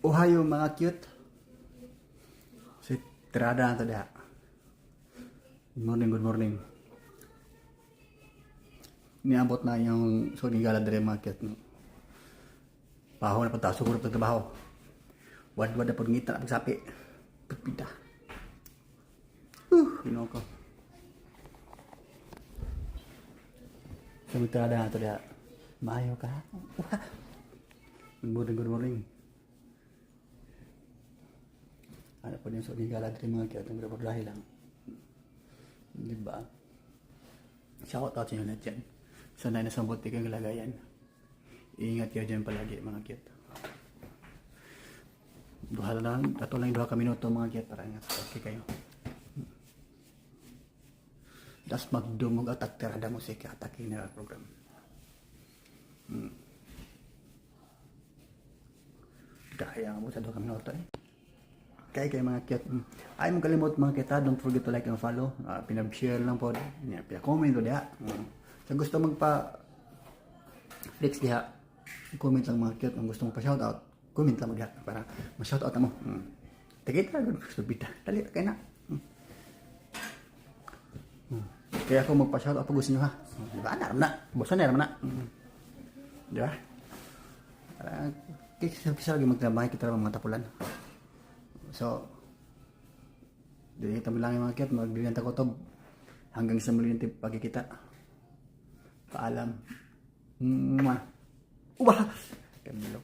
Ohayo, mga cute. Si tirada na to diha. Good morning, good morning. Niabot na yung sugod gala dire, mga cute. No? Baho na pagtaso ko na pagtrabaho. Wadwad na pag ngita na pagsapi. Pagpita. Ginoo ko. So, tirada na to diha. Maayo ka. Wah. Good morning, good morning. Ano po yung sugod gala dire, mga cute. Ang grabe lang. Di ba? Shout out sa inyo lahat dyan. Sanay na sa buti kang kalagayan. Ingat kayo dyan palagi, mga cute. Duha lang, ato lang 2 ka minuto, mga cute, para ingat. Okay kayo. Das magdumog atak tirada musika atake na program. Kaya mo sa 2 ka minuto eh. Kay kay mga cute. Ay mo kalimot, mga cute, ha? Don't forget to like and follow. Pinag-share lang po. Yeah, pina-comment ko diha. Sa gusto magpa flex diha, comment lang, mga cute. Ang gusto mo pa shoutout, comment lang mo diha para ma-shoutout na mo. Tigita, gusto bita. Dali kay na. Kaya ako magpa-shoutout pag gusto nyo ha. Di ba? Ana, na. Bosan na, na. Di ba? Para kisa kisa lagi magtrabaho kita mga tapulan. So, dili kita lang yung mga cute, magbibiyan ta kutob hanggang sa muli natin pagkikita. Paalam. Mwah. Uba! Kamilo.